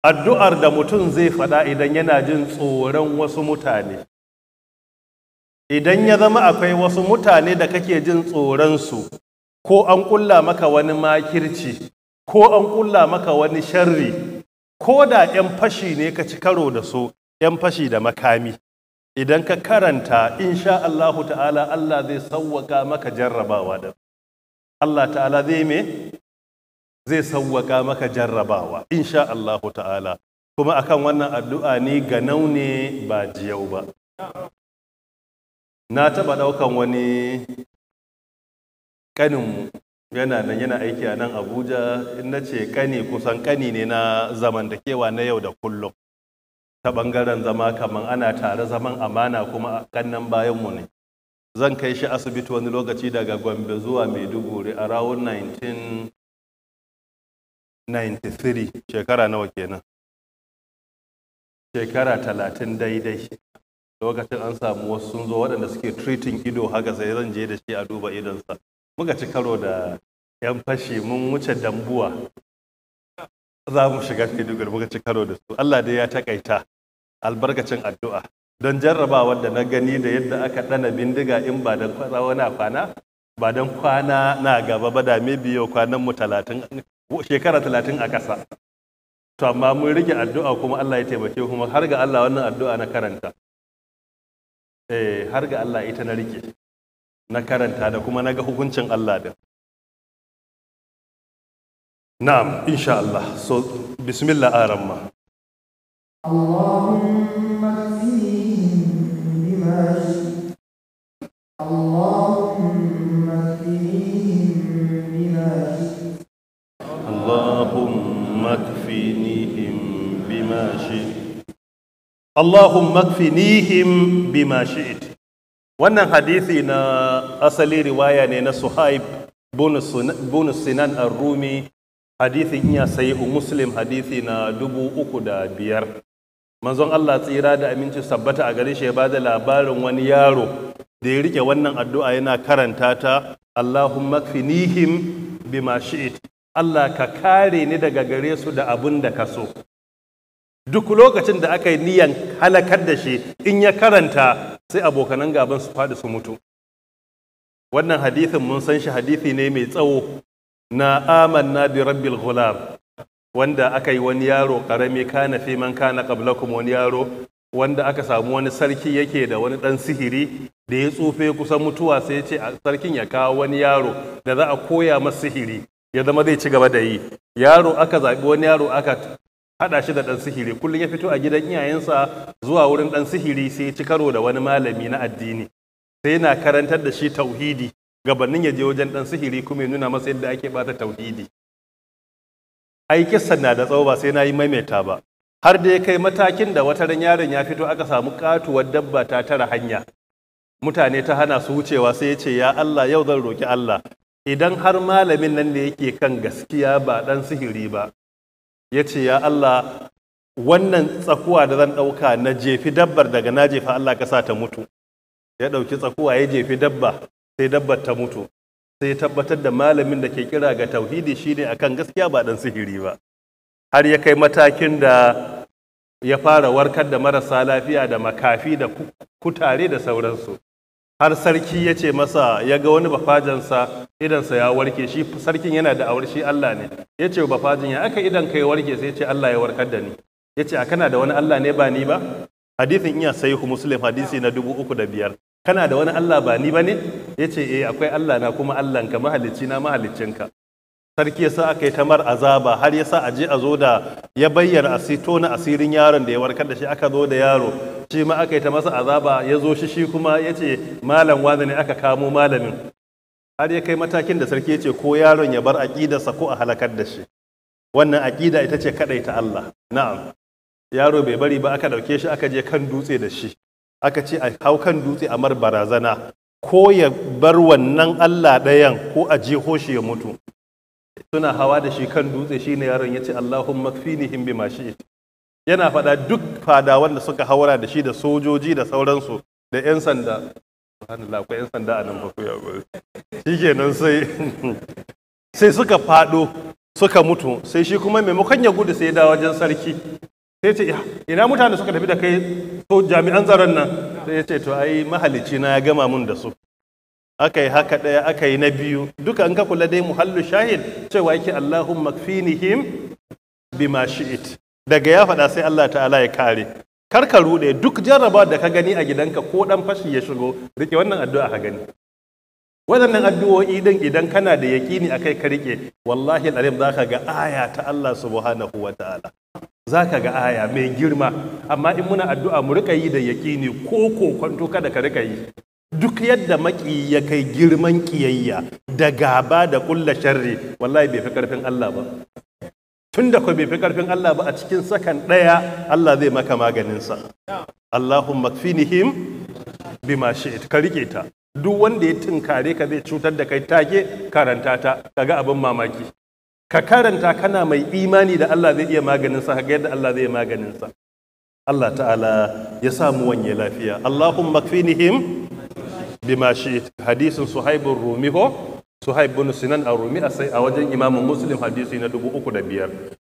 Addu'ar da mutum zai faɗa idan yana jin tsoron wasu mutane. Idan ya zama akwai wasu mutane da kake jin tsoronsu, ko an ƙulla maka wani makirci, ko an ƙulla maka wani sharri, ko da 'yan fashi ne ka ci karo da su, 'yan fashi da makami. Idan ka karanta, insha Allahu ta'ala, Allah zai sauwaka maka jarrabawa da Allah ta'ala zai me? Zai sauwaka maka jarrabawa, insha Allahu ta'ala. Kuma akan wannan addu'a ni ganau ne ba jiyau ba. Na taɓa ɗaukan wani ƙaninmu, yana nan yana aiki a nan Abuja. In na ce ƙani, kusan ƙani ne na zamantakewa na yau da kullum. Ta ɓangaren zama kamar ana tare, zaman amana, kuma ƙannan bayanmu ne. Zan kai shi asibiti wani lokaci daga Gombe zuwa Maiduguri a around 1993. Shekara nawa kenan? Shekara 30 daidai. Lokacin an samu wasu sun zo waɗanda suke treating ido haka, sai zan je da shi a duba idonsa. Muka ci karo da 'yan fashi, mun wuce Dambuwa za mu shiga Maiduguri, muka ci karo da su. Allah dai ya takaita albarkacin addu'a, don jarrabawar da na gani da yadda aka ɗana bindiga, in ba don wani kwana ba don kwana na gaba ba, da maybe yau kwanan mu 30, shekara 30 a ƙasa. To amma mun rike addu'a kuma Allah ya taimake. Kuma har ga Allah wannan addu'a na karanta, eh, har ga Allah ita na rike na karanta da kuma naga hukuncin Allah din. Na'am, insha Allah. So bismillah, aramma. اللهم اكفنيهم بما شئت، اللهم اكفنيهم بما شئت. اللهم اكفنيهم بما شئت، اللهم اكفنيهم بما شئت. Wannan hadisi na asali riwaya ne na Suhaib bin Sinan ar-Rumi. Hadisin iya Sahihu Muslim, hadisi na 3005. Manzon Allah, tsira da aminci sabbata a gare shi, ya bada labarin wani yaro da ya rike wannan addu'a yana karanta ta: "Allahumma kfinihim bima shi'it." Allah ka kare ni daga gare su da abun da ka so. Duk lokacin da aka yi niyan halakar da shi, in ya karanta sai abokanan gaban su faɗi su mutu. Wannan hadithin mun san shi, hadithi ne mai tsawo na "amanna bi rabbil ghulam", wanda aka yi wani yaro karami, kana fi man kana qablakum, wani yaro wanda aka samu wani sarki yake da wani dan sihiri da ya tsufe kusan mutuwa, sai ya ce sarkin ya kawo wani yaro da za a koya masa sihiri, ya zama zai ci gaba da yi. Yaro aka zaɓi wani yaro, aka haɗa shi da ɗan sihiri. Kullum ya fito a gidan iyayensa zuwa wurin ɗan sihiri, sai ya ci karo da wani malami na addini, sai yana karantar da shi tauhidi gabanin ya je wajen ɗan sihiri, kuma ya nuna masa yadda ake bata tauhidi. Ai kissan na da tsawo, ba sai na yi maimaita ba. Har da ya kai matakin da wata ran yaron ya fito, aka samu katuwar dabba ta tara hanya, mutane ta hana su wucewa. Sai ya ce, "Ya Allah, yau zan roki Allah, idan har malamin nan ne yake kan gaskiya ba ɗan sihiri ba." Ya ce, "Ya Allah, wannan tsakuwa da zan ɗauka na jefi dabbar, daga na jefa, Allah ka sa ta mutu." Ya ɗauki tsakuwa ya jefi dabba, sai dabbar ta mutu. Sai ya tabbatar da malamin da ke kira ga tauhidi shine akan gaskiya ba ɗan sihiri ba. Har ya kai matakin da ya fara warkar da marasa lafiya da makafi da kutare da sauransu, har sarki ya ce masa, ya ga wani bafajansa idansa ya warke. Shi sarkin yana da awar shi Allah ne. Ya ce bafajin, "Ya aka idan ka ya warke?" Sai ya ce, "Allah ya warkar da ni." Ya ce, "A kana da wani Allah ne ba ni ba?" Hadisin iya Sahihu Muslim, hadisi na 3005. "Kana da wani Allah ba ni ba ne?" Ya ce, "Eh, akwai Allah na kuma Allahnka, mahalicci na mahaliccinka." Sarki ya sa aka yi tamar azaba, har ya sa a je a zo da ya bayyana asito na asirin yaron da ya warkar da shi. Aka zo da yaro, shi ma aka yi ta masa azaba. Ya zo shi, shi kuma ya ce malam wani ne. Aka kamo malamin, har ya kai matakin da sarki ya ce ko yaron ya bar aƙidarsa ko a halakar da shi. Wannan aƙida ita ce kaɗai ta Allah. Na'am, yaro bai bari ba. Aka ɗauke shi, aka je kan dutse da shi, aka ce a hau kan dutse a mar barazana, ko ya bar wannan Allah ɗayan ko a jeho shi ya mutu. Suna hawa da shi kan dutse, shine yaron ya ce, "Allahumma kfinihim bima shi'it." Yana faɗa, duk fadawan da suka haura da shi da sojoji da sauransu da 'yan sanda, subhanallah, akwai 'yan sanda a nan fa, ku ya shikenan, sai suka faɗo. Suka mutu. Sai shi kuma maimakon ya gudu, sai ya dawo wajen sarki, sai ce, "Ina mutane suka tafi da kai, to jami'an tsaron nan?" Sai ya ce, "To ai mahalicci na ya gama mun da su." Aka yi haka ɗaya, aka yi na biyu, duka in ka kula dai muhallu shahid cewa yake "Allahumma kfinihim bima shi'it". Daga ya faɗa sai Allah ta'ala ya kare. Kar ka rude, duk jarraba da ka gani a gidanka ko dan fashi ya shigo, rike wannan addu'a ka gani. Waɗannan addu'o'i din, idan kana da yaƙini akai ka rike, wallahi alim zaka ga aya ta Allah subhanahu wa ta'ala, zaka ga aya mai girma. Amma in muna addu'a mu rika yi da yaƙini, ko kwanto kada ka rika yi. Duk yadda maki ya kai girman kiyayya da gaba da kulla sharri, wallahi bai fi karfin Allah ba. Tun da bai fi karfin Allah ba, a cikin sakan ɗaya Allah zai maka maganinsa. "Allahumma kfinihim bima shi'it", ka rike ta. Duk wanda ya tunkare ka zai cutar da kai, take karanta ta, kaga abin mamaki. Ka karanta kana mai imani da Allah zai iya maganinsa, kaga yadda Allah zai iya maganinsa. Allah ta'ala ya samu wanye lafiya. "Allahumma kfinihim bima shi'it". Hadisin Suhaibun Rumi, ko Suhaib bin Sinan ar-Rumi, a sai a wajen Imamu Muslim, hadisi na 3005.